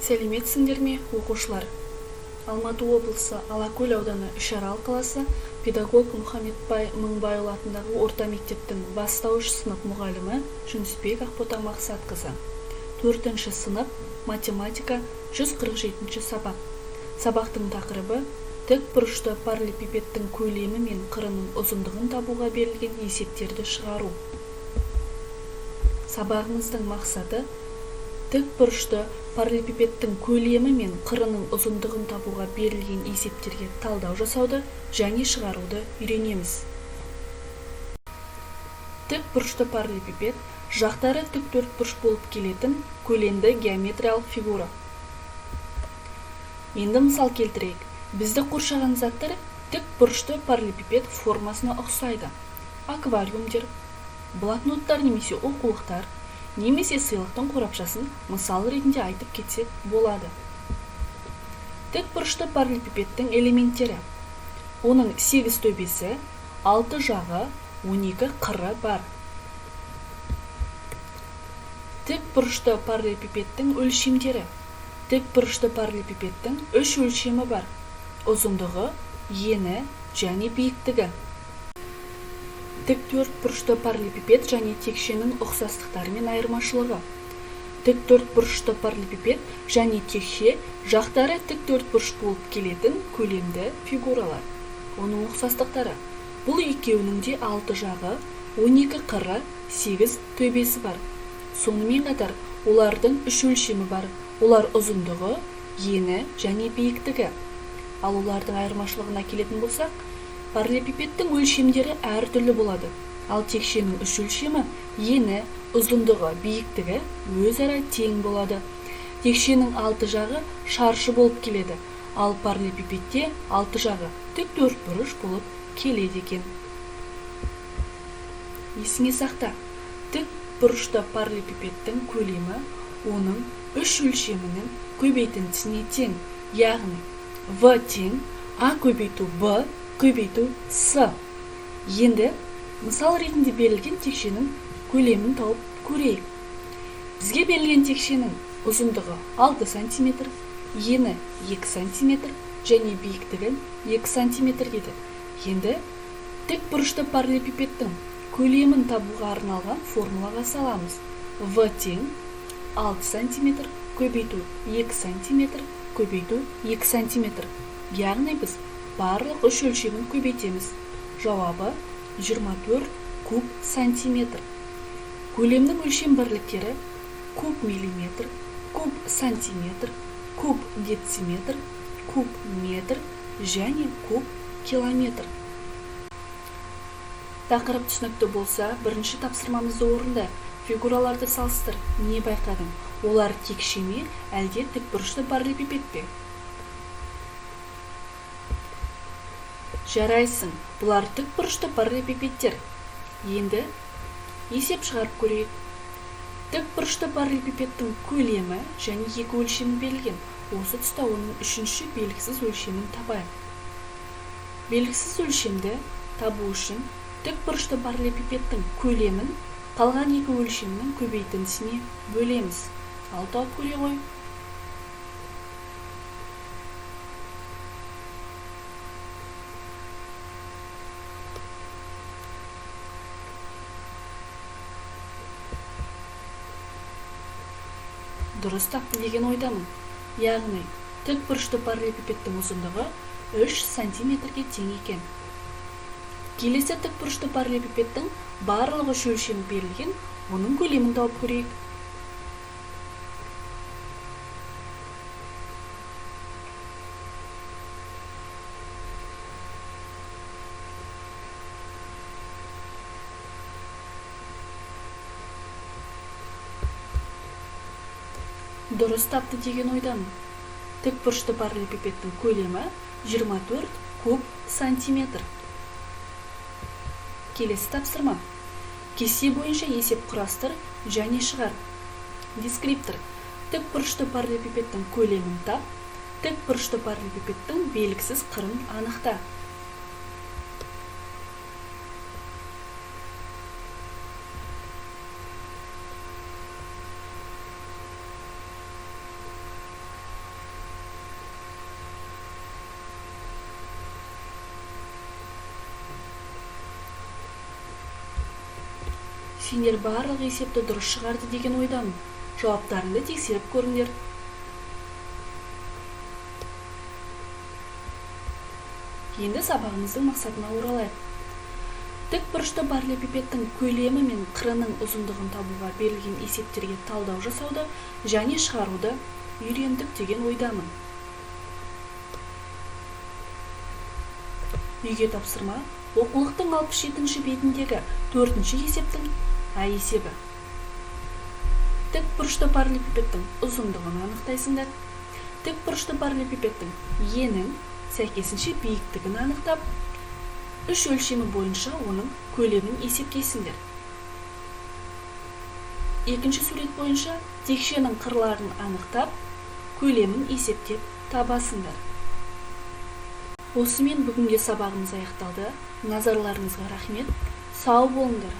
Сәлеметсіңдер ме, оқушылар? Алматы облысы Алакөл ауданы Үшарал қаласы педагог Мұхаметбай Мыңбайұлы атындағы орта мектептің бастауыш сынып мұғалімі Жүнісбек Ақбота Мақсатқызы. 4-ші сынып, математика, 147-ші сабақ. Сабақтың тақырыбы тік бұрышты параллелепипедтің көлемі мен қырының ұзындығын табуға берілген есептерді шығару. Сабағымыздың мақсаты тік бұрышты параллелепипедтің көлемі мен қырының ұзындығын табуға берілген есептерге талдау жасауды және шығаруды үйренеміз. Тік бұрышты параллелепипед жақтары тік төрт бұрыш болып келетін көлемді геометриялық фигура. Енді мысал келтірейік. Бізді қоршаған заттар тік бұрышты параллелепипед формасына ұқсайды. Аквариумдер, блокноттар немесе оқулықтар, немесе сыйлықтың қорапшасын мысал ретінде айтып кетсек болады. Тік бұрышты параллелепипедтің элементтері. Оның 8 төбесі, 6 жағы, 12 қыры бар. Тік бұрышты параллелепипедтің өлшемдері. Тік бұрышты параллелепипедтің 3 өлшемі бар. Ұзындығы, ені және биіктігі. Тік төрт бұрышты параллелепипед және текшенің ұқсастықтары мен айырмашылығы. Тік төрт бұрышты параллелепипед және текше жақтары тік төрт бұрыш болып келетін көлемді фигуралар. Оның ұқсастықтары. Бұл екеуінің де 6 жағы, 12 қыры, 8 төбесі бар. Сонымен қатар олардың 3 өлшемі бар. Олар ұзындығы, ені және биіктігі. Ал олардың айырмашылығына келетін болсақ, параллелепипедтің өлшемдері әртүрлі болады. Ал текшенің 3 өлшемі ені, ұзындығы, биіктігі өзара тең болады. Текшенің 6 жағы шаршы болып келеді, ал параллелепипедте 6 жағы тік төрт бұрыш болып келеді екен. Есіңе сақта, тік бұрышты параллелепипедтің көлемі оның 3 өлшемінің көбейтіндісіне тең, яғни В тең А көбейту Б көбейту С. Енді мысал ретінде берілген текшенің көлемін тауып көрейік. Бізге берілген текшенің ұзындығы 6 сантиметр, ені 2 сантиметр және биіктігі 2 сантиметр дейді. Енді тік бұрышты параллелепипедтің көлемін табуға арналған формулаға саламыз. В тең 6 сантиметр көбейту 2 сантиметр көбейту 2 сантиметр. Яғни біз барлық 3 өлшемін көбейтеміз. Жауабы 24 куб сантиметр. Көлемнің өлшем бірліктері куб миллиметр, куб сантиметр, куб дециметр, куб метр және куб километр. Тақырып түсінікті болса, бірінші тапсырмамызды орында. Фигураларды салыстыр. Не байқадың? Олар текше ме, әлде тік бұрышты параллелепипед пе? Жарайсың, бұлар тік бұрышты параллелепипедтер. Енді есеп шығарып көрейік. Тік бұрышты параллелепипедтің көлемі және 2 өлшемі берілген. Осы тұста оның 3-ші белгісіз өлшемін табайық. Белгісіз өлшемді табу үшін тік бұрышты параллелепипедтің көлемін қалған 2 өлшемнің көбейтіндісіне бөлеміз. Ал тауып көре ғой. Дұрыс тапты деген ойдамын. Яғни, тік бұрышты параллелепипедтің ұзындығы 3 сантиметрге тең екен. Келесі тік бұрышты параллелепипедтің барлық 3 өлшемі берілген, оның көлемін тауып көрейік. Дұрыс тапты деген ойдамын. Тік бұрышты параллелепипедтің көлемі 24 куб сантиметр. Келесі тапсырма. Кесте бойынша есеп құрастыр және шығар. Дескриптор. Тік бұрышты параллелепипедтің көлемін тап, тік бұрышты параллелепипедтің белгісіз қырын анықта. Сендер барлық есепті дұрыс шығарды деген ойдамын. Жауаптарыңды тексеріп көріңдер. Енді сабағымыздың мақсатына оралайық. Тік бұрышты параллелепипедтің көлемі мен қырының ұзындығын табуға берілген есептерге талдау жасауды және шығаруды үйрендік деген ойдамын. Үйге тапсырма оқулықтың 67-ші бетіндегі 4-ші есептің А есебі. Тік бұрышты параллелепипедтің ұзындығын анықтайсыңдар. Тік бұрышты параллелепипедтің енін, сәйкесінше биіктігін анықтап, үш өлшемі бойынша оның көлемін есептейсіңдер. Екінші сурет бойынша текшенің қырларын анықтап, көлемін есептеп табасыңдар. Осымен бүгінге сабағымыз аяқталды. Назарларыңызға рахмет. Сау болыңдар.